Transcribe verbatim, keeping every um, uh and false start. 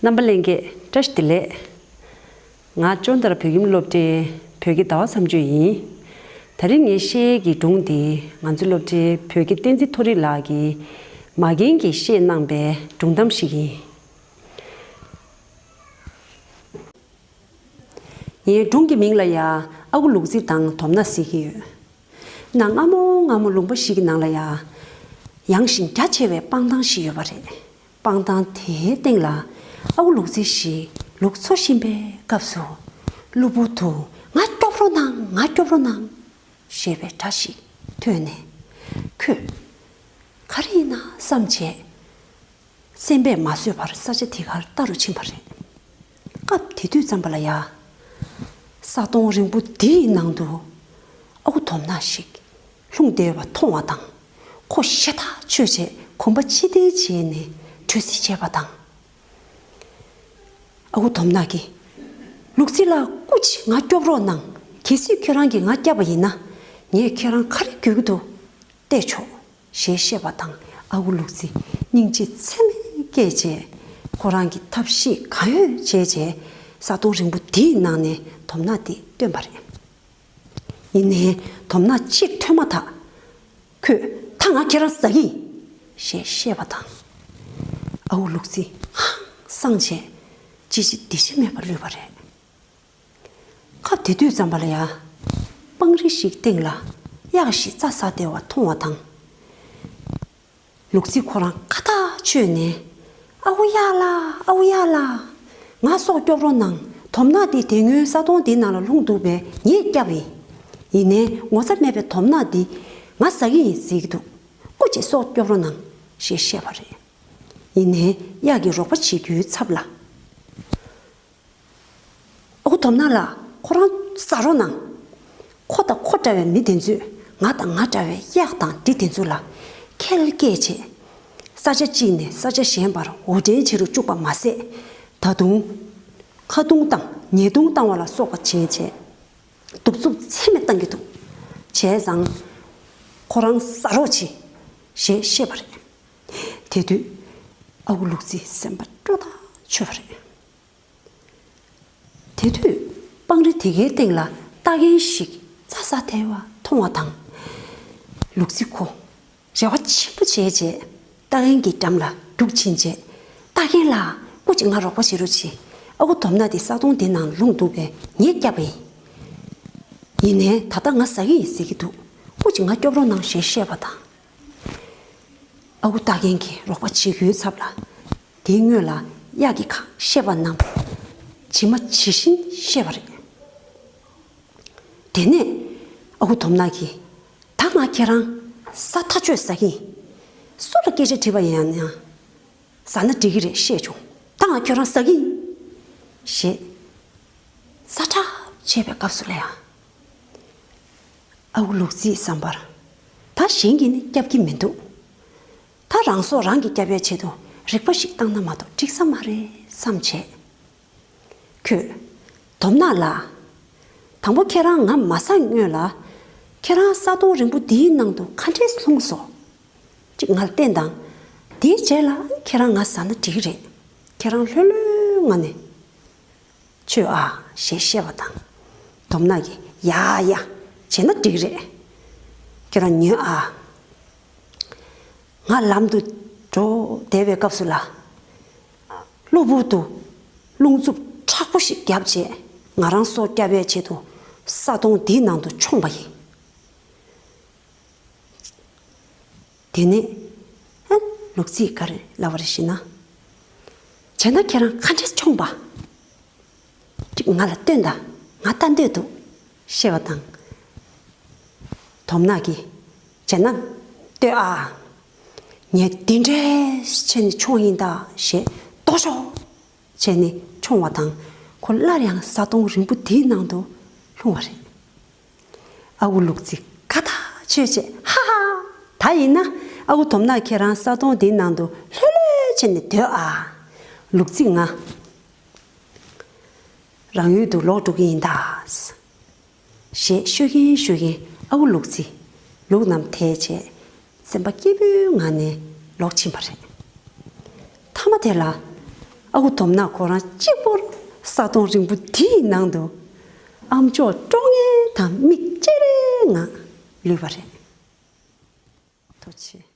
རྣམ་པ་ལྷན་རྒྱས་བཀྲ་ཤིས་བདེ་ལེགས། ང་ཅོན་ཏ་ར་བོད་ཁྱིམ་སློབ་གྲྭའི་བོད་ཀྱི་ཟླ་བ་མཚམས་གཅོད་ཡིན། དེ་རིང་ངས་བཤད་ཡས་ཀྱི་སྒྲུང་འདི་ང་ཚོའི་སློབ་གྲྭའི་བོད་ཀྱི་བསྟན་འཛིན་མཐོ་རིས་ལགས་ཀྱིས་མ་རྒན་གྱིས་བཤད་གནང་པའི་སྒྲུང་གཏམ་ཞིག་ཡིན། ངའི་སྒྲུང་གི་མིང་ལ་ཡ་ཨ་ཁུ་ལུག་རྫི་དང་དོམ་ནག་ཟེར་གྱི་ཡོད། གནའ་སྔ་མོ་སྔ་མོ་ལུང་པ་ཞིག་གི་ནང་ལ་ཡ་ཡངས་ཤིང་རྒྱ་ཆེ་བའི་སྤང་ཐང་ཞིག་ཡོད་པ་རེད། སྤང་ཐང་དེའི་སྟེང་ལ་ཨ་ཁུ་ལུག་རྫི་ཞིག་ལུག་འཚོ་བཞིན་པའི་སྐབས་སུ། གློ་བུར་དུ་ང་སྐྱོབ་རོགས་གནང་། ང་སྐྱོབ་རོགས་གནང་ཞེས་པའི་སྒྲ་ཞིག་ཐོས་ནས། ཁོས་ག་རེ་ཡིན་ན་བསམ་བྱས། སེམས་པས་མ་བཟོད་པར་ས་ཆ་དེ་གར་ལྟ་རུ་ཕྱིན་པ་རེད། སྐབས་དེ་དུས་ཙམ་པ་ལ་ཡ། ས་དོང་རིང་པོ་དེའི་ནང་དུ་ཨ་ཁུ་དོམ་ནག་ཞིག་ལྷུང་བསྡད་པ་མཐོང་བ་དང་། ཁོ་ཞེད་ཐག་ཆོད་བྱས་གོམ་པ་ཕྱིར་འཐེན་བྱས་ནས་བྲོས་སེ་བྱས་པ་དང་། ཨ་ཁུ་དོམ་ནག་གིས། ལུག་རྫི་ལགས། སྐུ་མཁྱེན། ང་སྐྱོབ་རོགས་གནང་། གལ་སྲིད་ཁྱོད་རང་གིས་ང་བསྐྱབས་པ་ཡིན་ན། ངས་ཁྱོད་རང་ག་རེ་དགོས་ཀྱི་འདུག་བལྟས་ཆོག་ཞེས་བཤད་པ་དང་། ཨ་ཁུ་ལུག་རྫིས་སྙིང་རྗེ་ཚད་མེད་སྐྱེས་བྱས། ཁོ་རང་གིས་ཐབས་ཤེས་གང་ཡོད་བྱས་བྱས། ས་དོང་རིང་པོ་དེའི་ནང་ནས་དོམ་ནག་དེ་བཏོན་པ་རེད། ཡིན་ནའི་དོམ་ནག་གཅིག་ཐོན་མ་ཐག་ཁོས། ད་ང་ཁྱེད་རང་ཟ་གི་ཡིན་ཞེས་བཤད་པ་དང་། ཨ་ཁུ་ལུག་རྫི་ཧང་སངས་བྱས། ཅི་བྱེད་འདི་བྱེད་མེད་པར་ལུས་པ་རེད། སྐབས་དེ་དུས་ཙམ་པ་ལ་ཡ། སྤང་རི་ཞིག་སྟེང་ལ་གཡག་ཞིག་རྩྭ་ཟ་བསྡད་པ་མཐོང་བ་དང་། ལུག་རྫི་ཁོ་རང་ཁ་ཐག་ཆོད་ནས། ཨ་ཁུ་གཡག་ལགས། ཨ་ཁུ་གཡག་ལགས། ང་སྲོག་སྐྱོབ་རོགས་གནང་། དོམ་ནག་དེ་དེ་སྔོན་ས་དོང་དེའི་ནང་ལ་ལྷུང་འདུག་པས་ངས་བསྐྱབས་ཡིན། ཡིན་ནའི་ངོ་ཚ་མེད་པའི་དོམ་ནག་འདིས་ང་ཟ་གི་ཡིན་ཟེར་གྱི་འདུག་སྐུ་མཁྱེན། སྲོག་སྐྱོབ་རོགས་གནང་ཞེས་བཤད་པ་རེད། ཡིན་ནའི་གཡག་གིས་རོགས་པ་བྱེད་རྒྱུའི་ཚབ་ལ། ཨ་ཁུ་དོམ་ནག་ལགས། ཁོ་རང་ཟ་རོགས་གནང་། ཁོ་དང་ཁོ་འདྲ་བའི་མི་དེ་ཚོས་ང་དང་ང་འདྲ་བའི་གཡག་དང་འབྲི་དེ་ཚོ་ལ་ཁྱེད་སྐད་བྱས། ས་ཆ་གཅིག་ནས་ས་ཆ་གཞན་པར་འོར་འདྲེན་བྱེད་རུ་བཅུག་པ་མ་ཟད། ད་དུང་ཁ་རྡུང་དང་ཉེས་རྡུང་བཏང་བ་ལ་སོགས་པ་བྱས་བྱས། གདུག་རྩུབ་ཚད་མེད་བཏང་གི་འདུག་བྱས་ཙང་ཁོ་རང་ཟ་རོགས་བྱེད་ཞེས་བཤད་པ་རེད། དེ་དུས་ཨ་ཁུ་ལུག་རྫིའི་སེམས་པ་སྐྱོ་ཐག་ཆོད་པ་རེད། དེ་དུས་སྤང་རི་དེ་གའི་སྟེང་ལ་རྟ་རྒན་ཞིག་རྩྭ་ཟ་བསྡད་པ་མཐོང་བ་དང་། ལུག་རྫི་ཁོ་རེ་བ་ཆེན་པོ་བྱས་རྗེས། རྟ་རྒན་གྱི་འགྲམ་ལ་རྒྱུགས་ཕྱིན་རྗེས། རྟ་རྒན་ལགས། སྐུ་མཁྱེན། ང་རོགས་པ་བྱེད་རོགས་གྱིས། ཨ་ཁུ་དོམ་ནག་དེ་ས་དོང་དེ་ནང་ལྷུང་འདུག་པས་ངས་བསྐྱབས་པ་ཡིན། ཡིན་ནའི་ད་ལྟ་ང་ཟ་གི་ཡིན་ཟེར་གྱི་འདུག་སྐུ་མཁྱེན། ང་སྐྱོབ་རོགས་གནང་ཞེས་བཤད་པ་དང་། ཨ་ཁུ་རྟ་རྒན་གྱིས་རོགས་པ་བྱེད་རྒྱུའི་ཚབ་ལ། དེའི་སྔོན་ལ་གཡག་གིས་གང་བཤད་པ་རྣམས་ཇི་མ་ཇི་བཞིན་བཤད་པ་རེད། དེ་ནས་ཨ་ཁུ་དོམ་ནག་གིས། ད་ང་ཁྱེད་རང་ཟ་ཐག་ཆོད་ཟ་གི་ཡིན། སུ་ལ་སྐད་ཆ་དྲིས་པ་ཡིན་ཡང་ཟ་ན་འགྲིག་གི་རེད་བཤད་བྱུང་། ད་ང་ཁྱོད་རང་ཟ་གི་ཡིན་ཞེས་ཟ་འདྲ་བྱས་པའི་སྐབས་སུ་ལ་ཡ། ཨ་ཁུ་ལུག་རྫིའི་བསམ་པར། ད་གཞན་གྱིས་ནི་སྐྱབས་ཀྱི་མི་འདུག་ད་རང་སྲོག་རང་གིས་སྐྱབས་པའི་ཆེད་དུ་རིག་པ་ཞིག་བཏང་ན་མ་གཏོགས་འགྲིག་ས་མ་རེད་བསམ་བྱས། ཁོས། དོམ་ནག་ལགས། དང་པོ་ཁྱེད་རང་ང་མ་ཟ་སྔོན་ལ། ཁྱེད་རང་ས་དོང་རིང་པོ་འདིའི་ནང་དུ་ག་འདྲས་ལྷུང་སོང་། ཅིག་ང་ལ་བསྟན་དང་། དེའི་རྗེས་ལ་ཁྱེད་རང་ང་ཟ་ན་འགྲིག་གི་རེད། ཁྱེད་རང་ལྷོད་ལྷོད་ངང་ནས་མཆོད་ཨ་ཞེས་བཤད་པ་དང་། དོམ་ནག་གིས་ཡ་ཡ་བྱས་ན་འགྲིག་གི་རེད། ཁྱེད་རང་ཉོན་ཨ། ང་ལམ་དུ་འགྲོ་བསྡད་པའི་སྐབས་སུ་ལ། གློ་བུར་དུ་རླུང་འཚུབ་དྲག་པོ་ཞིག་བརྒྱབ་རྗེས་ང་རང་སྲོག་སྐྱབས་པའི་ཆེད་དུ་ས་དོང་འདིའི་ནང་དུ་མཆོངས་པ་ཡིན། དེ་ནས་ཨ་ལུག་རྫིས་ག་རེ་ལབ་པ་རེད་ཞེ་ན། བྱས་ན་ཁྱེད་རང་ག་འདྲས་མཆོངས་པ། ཅིག་ང་ལ་སྟོན་དང་། ང་ལྟ་འདོད་འདུག་བཤད་པ་དང་། དོམ་ནག་གིས་བྱས་ན་ལྟོས་ཨ། ངས་འདི་འདྲས་བྱས་ནས་མཆོངས་ཡིན་ད་ཞེས་ལྟོ་ཤོག་བྱས་ནས་མཆོངས་པ་དང་། ཁོ་སླར་ཡང་ས་དོང་རིང་པོ་དེའི་ནང་དུ་ལྷུང་བ་རེད། ཨ་ཁུ་ལུག་རྫི་ཁ་ཐག་ཆོད་བྱས་ཧ་ཧ། ད་ཡིན་ན་ཨ་ཁུ་དོམ་ནག་ཁྱེད་རང་ས་དོང་འདིའི་ནང་དུ་ལྷོད་ལྷོད་བྱས་ནས་སྡོད་ཨ། ལུག་རྫི་ང་རང་ཡུལ་དུ་ལོག་འགྲོ་གི་ཡིན་ད། ཞེས་ཤོད་ཀྱིན་ཤོད་ཀྱིན་ཨ་ཁུ་ལུག་རྫི་ལུག་རྣམས་དེད་བྱས་སེམས་པ་སྐྱིད་པོའི་ངང་ནས་ལོག་ཕྱིན་པ་རེད། མཐའ་མ་དེ་ལ་ ཨ་ཁུ་དོམ་ནག་ཁོ་རང་གཅིག་པོར་ས་དོང་རིང་པོ་དེའི་ནང་དུ་ཨ་མཆོག་སྤྲོ་ངན་དང་མིག་ཅེ་རེ་ངང་ལུས་པ་རེད། ཐུགས་རྗེ་ཆེ།